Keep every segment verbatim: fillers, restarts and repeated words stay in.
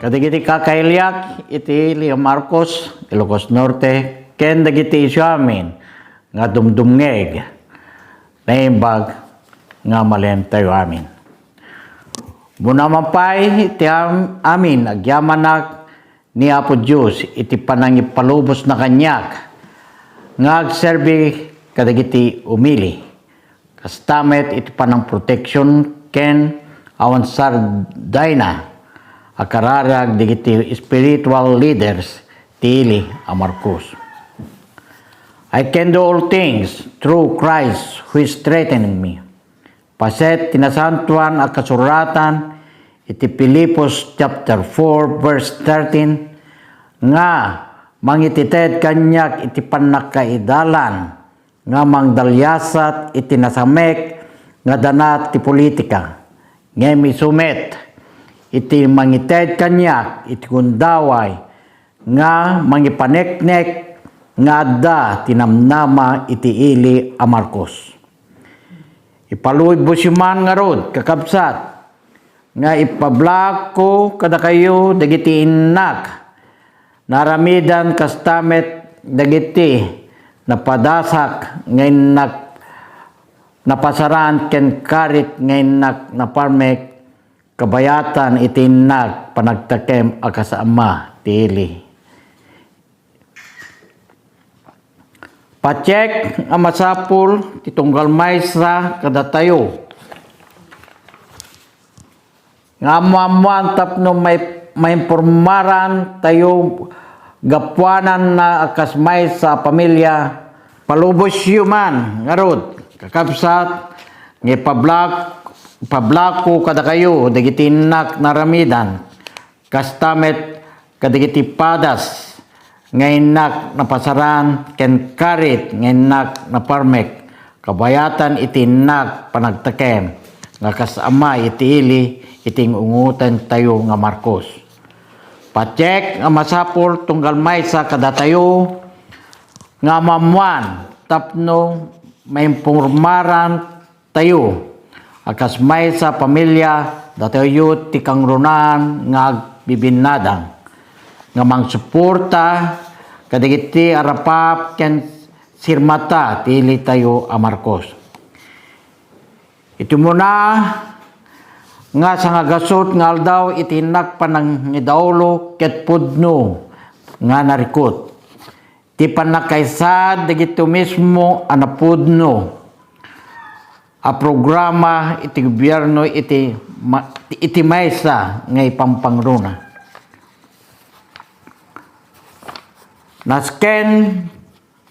Kadagiti kakailiak iti ili a Marcos, Ilocos Norte, ken dagiti isu amin nga dumdumngeg, naimbag nga malem tayo amin. Muna man pay iti am-, amin agyamanak ni Apo Dios iti panangipalubosna kaniak nga agserbi kadagiti umili. Kasta met iti panangproteksion ken awan sardayna a kararag dagiti spiritual leaders ti ili a Marcos. "I can do all things through Christ who strengthened me." Paset ti Nasantoan a Kasuratan iti Filipos chapter four, verse thirteen, nga mangitited kaniak iti pannakaidalan nga mangdaliasat iti nasamek nga danat ti politika. Ngem isu met iti mangited kaniak iti gundaway nga mangipaneknek nga adda ti namnama iti ili a Marcos. Ipalubosyo man ngarud, kakabsat, nga ipablaakko kadakayo dagiti innak naaramidan kasta met dagiti napadasak nga innak napasaran ken karit nga innak naparmek kabayatan iti innak panagtakem a kas ama ti ili. Patiek a masapul ti tunggal maysa kadatayo nga ammoammoan tapno may-, maimpormaran tayo gapuanan na a kas maysa a pamilia. Palubosyo man ngarud, kakabsat, nga ipablak-, ipablako kadakayo dagiti innak naaramidan kasta met kadagiti padas nga innak napasaran ken karit nga innak naparmek kabayatan iti innak panagtakem nga kas ama iti ili iti ing-ungotentayo nga Marcos. Patiek a masapul tunggal maysa kadatayo nga ammoammoan tapno maimpormaran tayo a kas maysa a pamilia, datayo ti kangrunaan nga agbibinnadang nga mangsuporta kadagiti arapap ken sirmata ti ilitayo a Marcos. Iti umuna nga sangagasut nga aldaw iti innak panangidaulo ket pudno nga narikut ti pannakaisad dagiti mismo a napudno a programa iti gobierno iti ma-, iti maysa nga ipampangruna. Nasken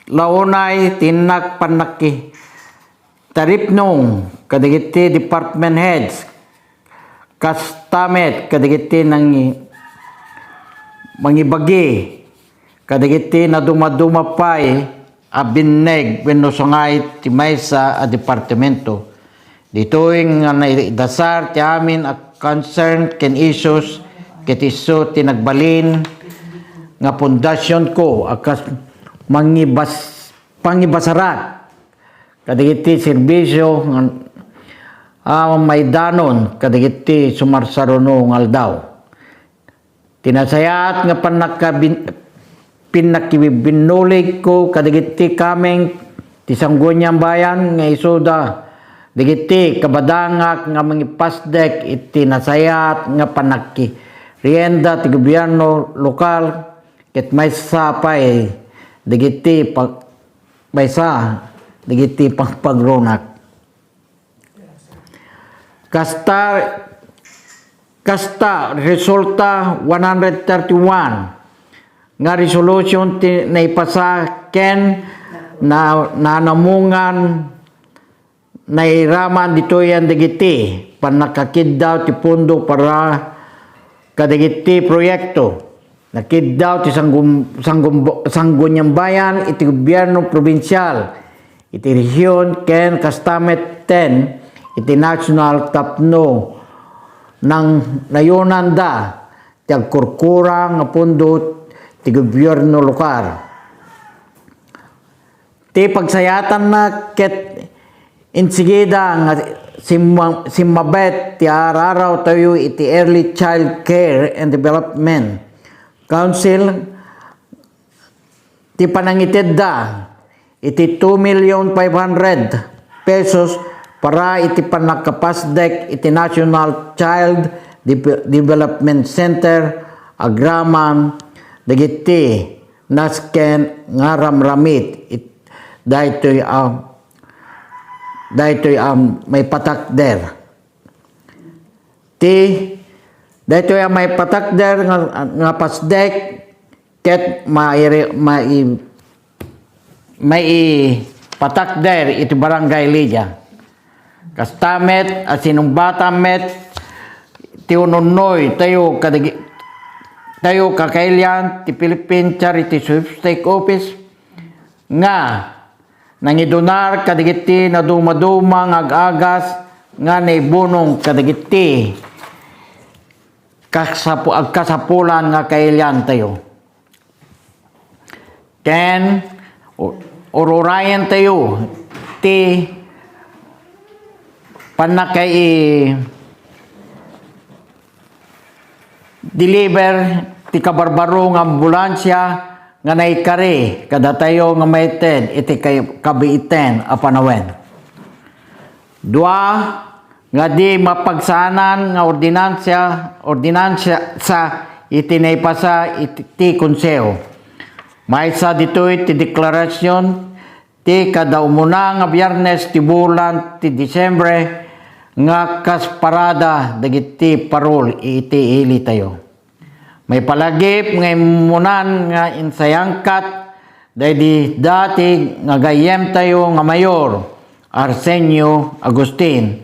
la unay ti innak pannaki-, taripnong kadagiti department heads, kasta met kadagiti nangi-, mangibagi kadagiti nadumaduma pay a binneg wenno sangay ti maysa a departamento. Ditoy nga naidasar ti amin a concern ken issues ket isu ti nagbalin nga pundasionko a kas mangibas-, pangibasarak kadagiti serbisio nga, ah, maidanon kadagiti sumarsaruno nga aldaw. Ti nasayaat nga pannakabin-, pannakibibinnuligko kadagiti kameng ti Sangguniang Bayan nga isuda dagiti kabadangak nga mangipasdek iti nasayaat nga pannakirienda ti gobierno lokal ket maysa pay dagiti pag-, maysa dagiti pagpagrunak. Kasta, kasta resulta one hundred thirty-one nga resolution ti naipasa ken na, nanamungan nairaman ditoy dagiti pannakakiddaw ti pondo para kadagiti proyekto. Nakiddaw ti sanggum-, sanggumbo-, sangguniang bayan iti gobierno probinsial, iti rehiyon, ken kasta met ten iti national tapno nang nayonanda ti agkurkura nga pondo ti gobierno lokal. Ti pagsayaatanna ket insigida nga simma-, simmabet ti araraw tayo iti Early Child Care and Development Council ti panangitedda iti two million five hundred pesos para iti pannakapasdek iti National Child Dep-, Development Center agraman dagiti nasken nga ramramit it-, daytoy a, daytoy a maipatakder. Ti daytoy a maipatakder nga, nga pasdek ket mairi-, mai-, maipatakder iti Barangay Lydia. Kasta met a sinumbatan met ti ununnoy tayo kadagi-, tayo kakailian ti Philippine Charity Sweepstake Office nga nangidunar kadagiti nadumaduma nga ag-agas nga naibunong kadagiti kasapu-, agkasapulan nga kailiantayo. Ken u-, ururayentayo ti pannakai-, deliver ti kabarbaro nga ambulansia nga naikari kadatayo nga maited iti kay-, kabiiten a panawen. Dua nga di mapagsaanan nga ordinansa, ordinansa iti naipasa iti, ti Konseho. Maysa ditoy ti deklarasyon ti kada umuna nga Biyernes ti bulan ti Disyembre nga kas parada dagiti parol iti ilitayo. Maipalagip nga immunan nga insayangkat daydi dati nga gayyemtayo nga mayor, Arsenio Agustin,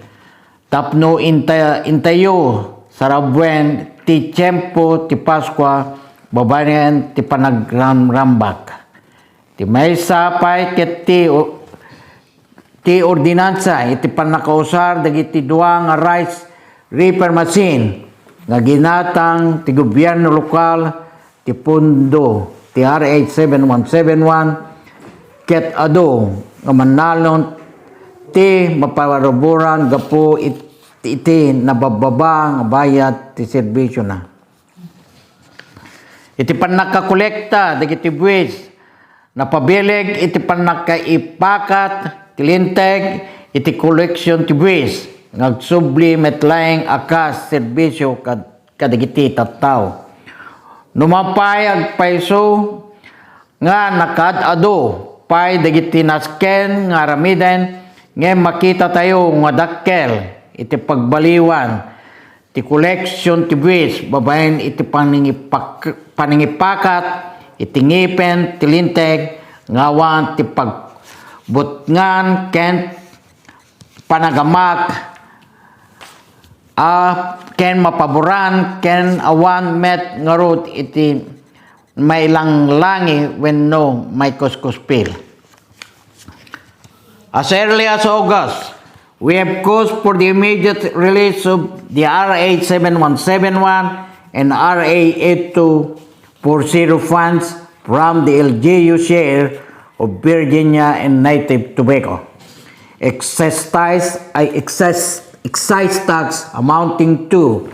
tapno inta-, intayo sarabuen ti tiempo ti Paskua babaen ti panagramrambak. Ti maysa pay ket ti o-, ti ordinansa iti pannakausar dagiti dua nga rice reaper machine nga ginatang ti gobierno lokal ti pondo ti R A seven one seven one ket adu nga mannalon ti maparuboran gapu it-, iti nababbaba nga bayad ti serbisiona. Iti pannakakolekta dagiti buwis, napabileg iti pannakaipakat ti linteg iti koleksion ti buwis nga agsubli met laeng a kas serbisio kad-, kadagiti tattao. No mapay agpayso nga nakaad-adu pay dagiti nasken nga aramiden, ngem makitatayo nga dakkel iti pagbaliwan ti koleksion ti buwis babaen iti panangipak-, panangipakat iti ngipen ti linteg nga awan ti pagbutngan ken panagamak a ken mapaboran ken awan met ngarud iti mailanglangi wenno maikuskuspil. As early as August, we have called for the immediate release of the R A seven one seven one and R A eight two four zero funds from the L G U share of Virginia and Native Tobacco. Excise tax, ay, excise, excise tax amounting to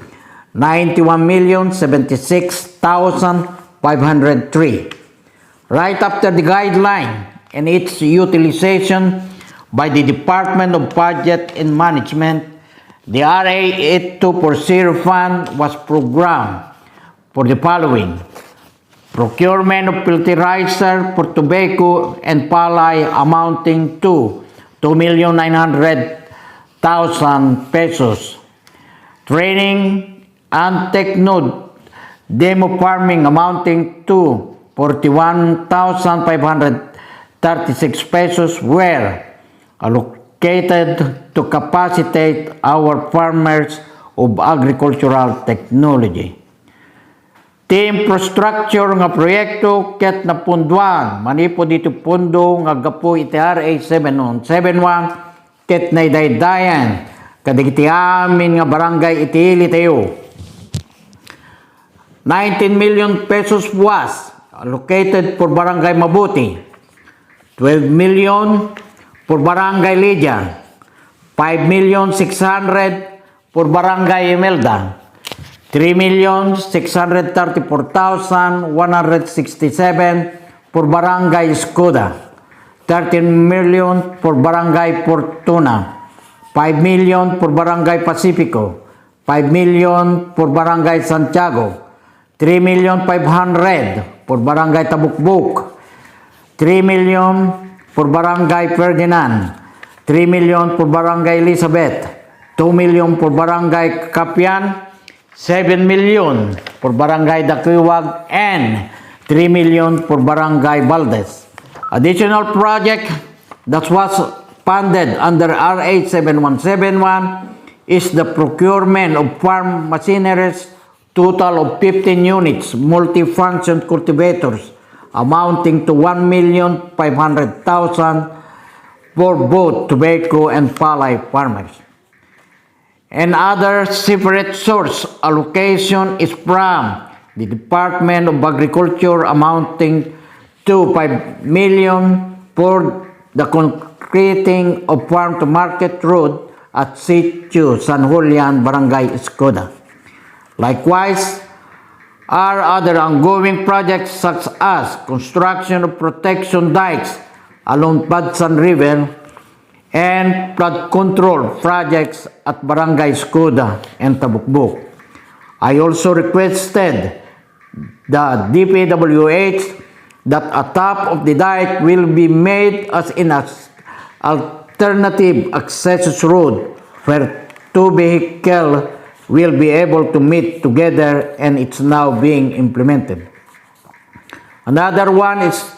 ninety-one million seventy-six thousand five hundred three. Right after the guideline and its utilization by the Department of Budget and Management, the R A eight two four zero fund was programmed for the following: procurement of fertilizer for tobacco and palay amounting to two million nine hundred thousand pesos, training and techno demo farming amounting to forty-one thousand five hundred thirty-six pesos were allocated to capacitate our farmers of agricultural technology. Ti infrastructure nga proyekto ket napunduan manipud iti pondo nga aggapu iti R A seven one seven one ket naidaydayan kadagiti amin nga barangay iti ilitayo. Nineteen million pesos was allocated for Barangay Mabuti, twelve million for Barangay Lydia, five million six hundred for Barangay Imelda, three million six hundred thirty-four thousand one hundred sixty-seven for Barangay Escuda, thirteen million for Barangay Fortuna, five million for Barangay Pacifico, five million for Barangay Santiago, three million five hundred for Barangay Tabukbok, three million for Barangay Ferdinand, three million for Barangay Elizabeth, two million for Barangay Kapian, seven million for Barangay Dakiwag, and three million for Barangay Valdez. Additional project that was funded under R A seven one seven one is the procurement of farm machineries total of fifteen units, multifunction cultivators, amounting to one million five hundred thousand for both tobacco and palay farmers. Another separate source allocation is from the Department of Agriculture, amounting to five million for the concreting of farm to market road at Sitio San Julian, Barangay Escuda. Likewise, are other ongoing projects such as construction of protection dikes along Padsan River and flood control projects at Barangay Escuda and Tabukbok. I also requested the D P W H that a top of the dike will be made as an as-, alternative access road where two vehicle will be able to meet together, and it's now being implemented. Another one is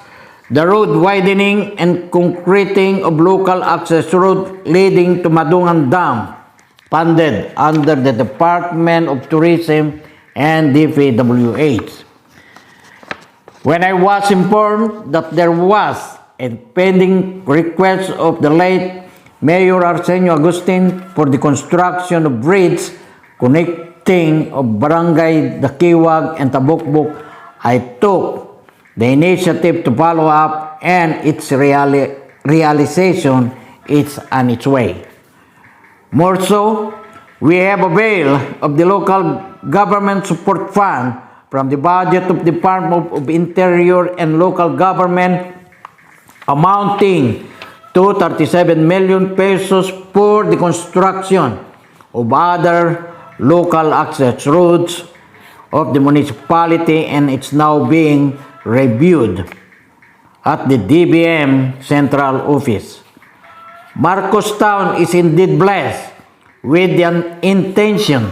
the road widening and concreting of local access road leading to Madungan Dam, funded under the Department of Tourism and D P W H. When I was informed that there was a pending request of the late Mayor Arsenio Agustin for the construction of bridge connecting of Barangay Dakiwag and Tabukbok, I took the initiative to follow up, and its reali-, realization is on its way. More so, we have availed of the local government support fund from the budget of Department of Interior and Local Government, amounting to thirty-seven million pesos for the construction of other local access roads of the municipality, and it's now being reviewed at the D B M Central Office. Marcos Town is indeed blessed with an intention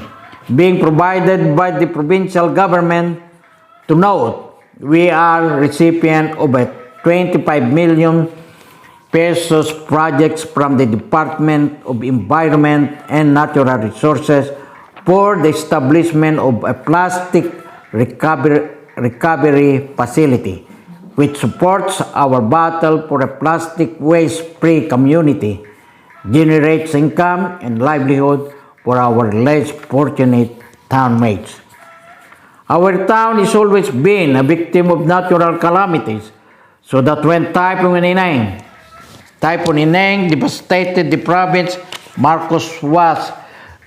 being provided by the provincial government. To note, we are recipient of a twenty-five million pesos projects from the Department of Environment and Natural Resources for the establishment of a plastic recovery, recovery facility, which supports our battle for a plastic waste-free community, generates income and livelihood for our less fortunate townmates. Our town has always been a victim of natural calamities, so that when Typhoon Ineng, Typhoon Ineng devastated the province, Marcos was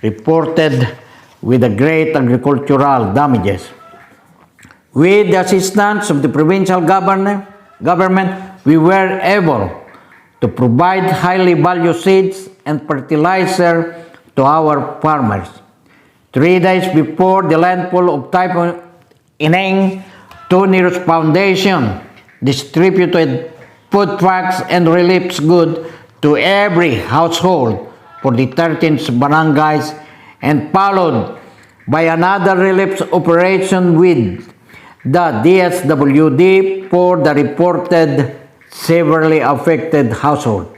reported with the great agricultural damages. With the assistance of the provincial governor, government, we were able to provide highly valued seeds and fertilizer to our farmers. Three days before the landfall of Typhoon Ineng, Two Nero's Foundation distributed food packs and relief goods to every household for the thirteen barangays, and followed by another relief operation with the D S W D for the reported severely affected household.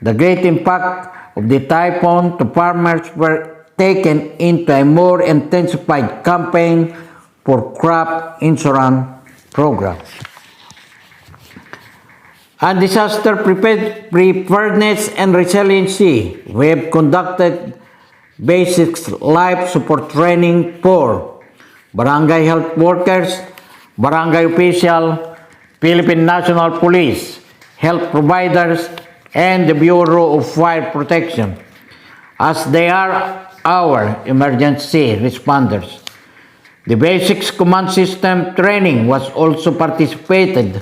The great impact of the typhoon to farmers were taken into a more intensified campaign for crop insurance program. On disaster prepared-, preparedness and resiliency, we have conducted basic life support training for barangay health workers, barangay official, Philippine National Police, health providers, and the Bureau of Fire Protection. as they are our emergency responders. The basic command system training was also participated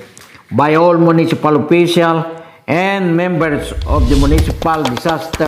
by all municipal official and members of the municipal disaster